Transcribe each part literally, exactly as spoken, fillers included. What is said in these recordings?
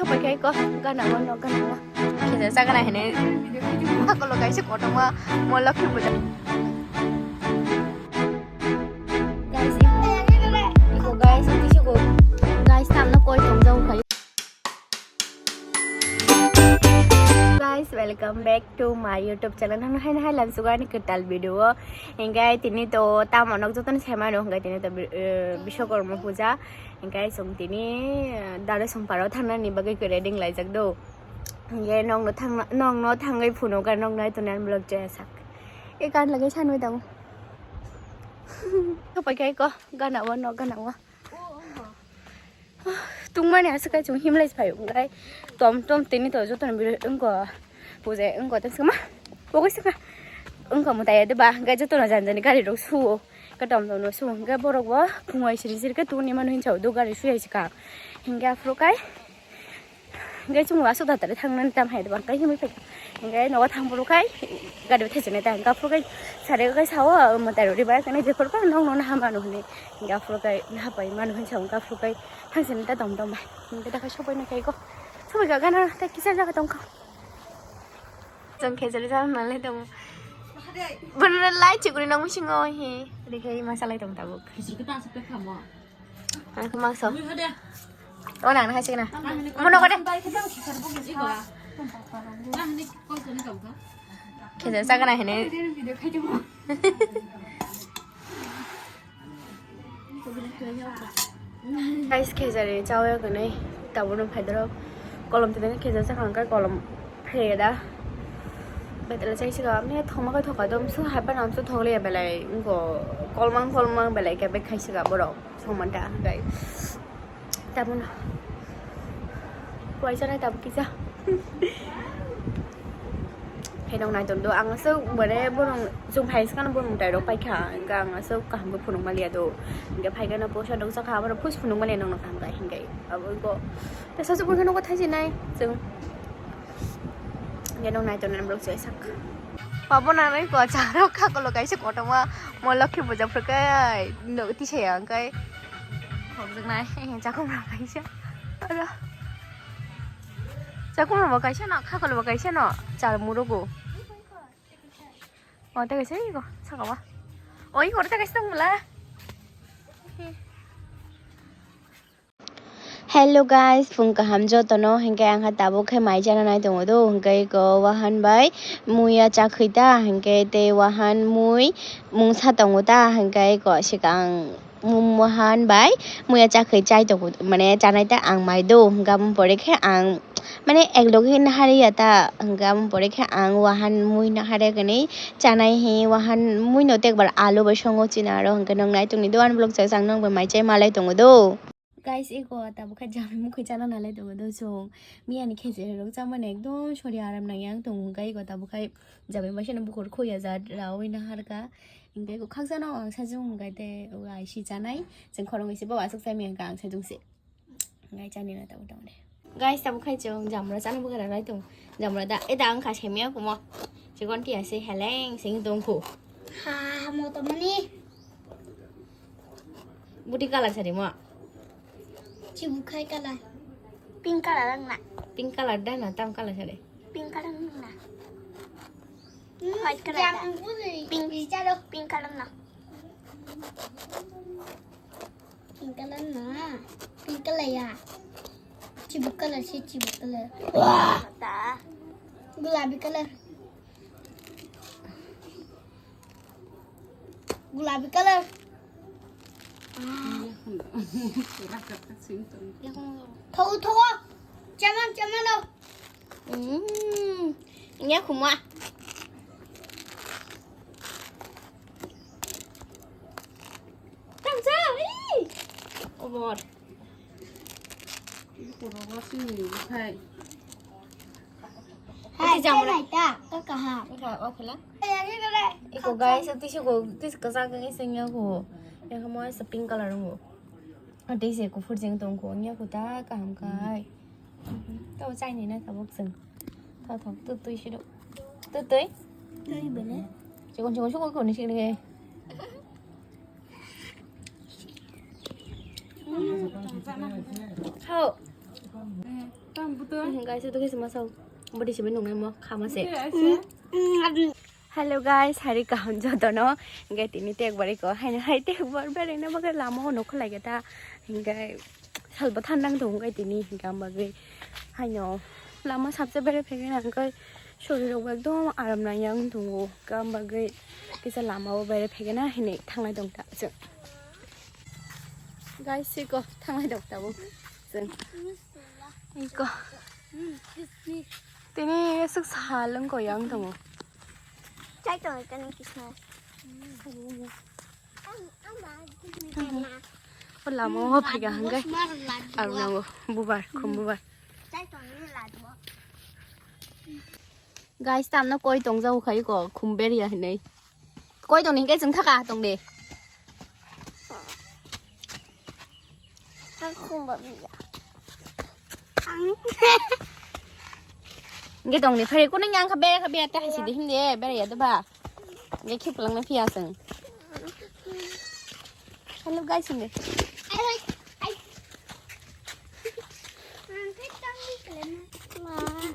Sopai kai ko gana o no gana o. Kisa sagana hene. Hakolo kaisa kotorma mo lokhi puja. Guys, iko guys, iko guys, tamno koi tong jau khai. Guys, welcome back to my YouTube channel. Hano hai hai lam suga ni kwtal video o. Engkai tini to tamo nok joto ni semano engkai tini to bi-, eh, Biswakarma puja. Engkai song tini, eh, dare song paro thangna ni bagwi kwe ready lai jak do. Engkai nong no thangna, nong no thangwi phuno ka nong nai to nan vlog jaya sak. E kan lagi sanwi tamo. Sopai kai ko gana o no gana o. Tungmani aswk kai chwng himlai phai wngkhe tom tom tini to jotono biri wngkha puja wngkha tei swkma pogwi swkma wngkha mwtai ya de ba hwnkhe jotono jani jani gari rok suo hwnkhe tom tom no suo hwnkhe borok bo phungo siri siri khe tungni mano hinsa do gari suyai swkang hwnkhe aphuru kai hwnkhe chwng aswk da tari thangnani tam hai de ba hwnkhe himwi phai hwnkhe nogo thang phuru kai gari bo thaichaknai ta hwnkhe aphuru kai sari kai sao mwtai rok ribai khe nai jephuru kai nong nong hama no hwnwi. Hingke aphuru kai naha pai manu hinsa wngkha aphuru kai thangsani ta tong tong bai. Hingke ta kai sopai na kai ko. Sopai ka gana ta kisa jaga tongkha. Chwng khejari jana nalai tongo. Bono lai chukri nang musingo he. Rekhai masa lai tong tabuk. Khejari ta asuk kamo. Ang khe mangso. Ui hade. O nang na haisik na. Mono kade. Khejari jaga na hene. Guys, khejari chawi gwnai tabukno phaidoro kolom tini khejari sakha hwnkhe kolom phaiya da. Betala chai sika amne thoma kai thoka dom su hai panam su thokliya belai ngo kolmang kolmang belai khe bek khai sika borok songmanta hwnkhe tabukno. Kuaisa nai tabuk kisa. Hai nong nai tong do ang aswk bore borong chwng phai skano borong tai rok paikha hwnkhe ang aswk kaham khe phunuk maliya do hwnkhe phaikhe no poisa nukjakha abo phus phunuk maliya nong nokha hwnkhe hwnkhe abo iko tesa chukmung khe nokha thaisi nai chwng hwnkhe nong nai tong nai borok chwng sak pabo nang nai ko charok kha kolo kaisa kotorma mo lokhi puja phwrwk khe tisaya hwnkhe khokjaknai chakhumrok kaisa aro. Chakhumrok bo kaisa no, khakolok bo kaisa no, char murugo. O, tei kaisa ego, saka o. O, ego tei kaisa tong bwla. Hello guys, phung kaham jotono, hwnkhe ang ha tabuk khe mai chana nai tongo do, hwnkhe ego wahan bai muya chakhwi ta, hwnkhe tei wahan mui mungsa tongo ta, hwnkhe ego swkang. Muhan bai muya chakhwi chai tongo, mane chanai ta ang mai do, hwnkhe aboni pore khe ang mane ek logi nahari ya ta, hwnkhe aboni pore khe ang wahan mui nahari ya kani chanai hi wahan mui no tekbar alu bai songo chini aro hwnkhe nong nai tongni dogan vlog chajak nong bai mai chai malai tongo do. Guys, eko tabuk khe jamai mukhwi chana nalai tongo do chwng miya ni khejeri rok chamani ekdom sori aram nang yang tongo hwnkhe eko tabuk khe jamai bai sano bukur khuya ja rawi naharka. Hingke eko khakjano ang sajung hingke te o aisi chanai. Chwng khoroknwi se bo aswk chai manya hingke ang sajung se. Hingke chani na tabuk tabuk de. Guys, tabuk khai chwng jamra chana bwkha ranai tong. Jamra da, e da wngkha semya kumo. Chikon tiya se heleng sing tongkhu. Ha, hamo tongmani. Budi kalar sari mo. Chibuk khai kalar. Pink kalar wngna. Pink kalar da na tam kalar sari. Pink kalar wngna. White kalar da. Pink. Pink kalar na. Pink kalar na. Pink kalar ya. Chibuk kalar si chibuk kalar. Wah. Gulabi kalar. Gulabi kalar. Thogo, thogo. Chaman, chaman lo. Hmm. Nya khuma. Tamsa, ih. Obor. Ih, kurang sih, hai. Hai, jamra. Hai, ta, ta kaha. Ika, oke lah. Iko guys, tisi ko, tisi ko sa kang iseng ya ko. Ya kamu asa pink color ngo. Ate se kuphur jeng tong ko, nya ko ta kaham kai. Tao chai ni na tabuk jeng. Tao tao, tu tui shido. Tu tui? Tui bele. Chikon chikon chikon ko ni sini ke. Hao. Guys, itu guys, masa body sih nung mo kama sih. Hello guys, hari kaham jotono. Hingke tini tekbar iko haino hai tekbar beraina bagwi lama o nokho laigeta. Hingke salbo thandang tongo hingke tini hingke ang bagwi haino lama sabsa berai phaikhe hingke sorirok ekdom aram nangya wng tongo. Hingke ang bagwi kisa lama o berai phaikhe na hinwi thanglai tong ta chwng. Guys, iko thanglai tong tabuk chwng. Iko. Tini swk sal wngkha yang tongo. Chai tongo tini kisa. O lama o phaikha hwnkhe. Aro nango bubar, khum bubar. Chai tongo ni lad bo. Guys, tamno koi tongjago khai ko khum beria hinwi. Koi tongni hingke chwng thaka tongdi. Ang khum ba biya. Ang. Hingke tongni phai kuning yang kha bere kha bere ta hisi de himde bere ya de ba. Hingke khip lang na phiya chwng. Hello guys, himde.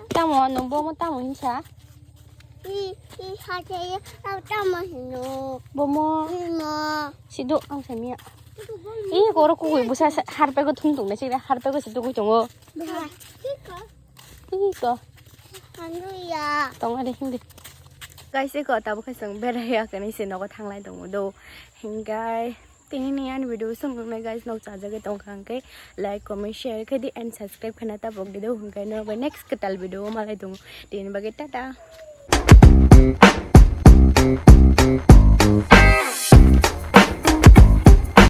Tamo nwng bomo tamo hinsa? I, i, hake, tamo hino. Bomo. Imo. Sido ang samia. I koro kugui busa harpego thung tung na sikre harpego sido gui tongo. Buha. Iko. Iko. Anu ya. Tongo de hindi. Guys, iko tabo khe chwng berai ya kani se nogo thanglai tongo do. Hingai. Tini ani video song nai guys, nok chajagwi tongkha hwnkhe like, comment, share khe di and subscribe khana tabok di do hwnkhe no next kwtal video malai tongo. Tini bagwi tata.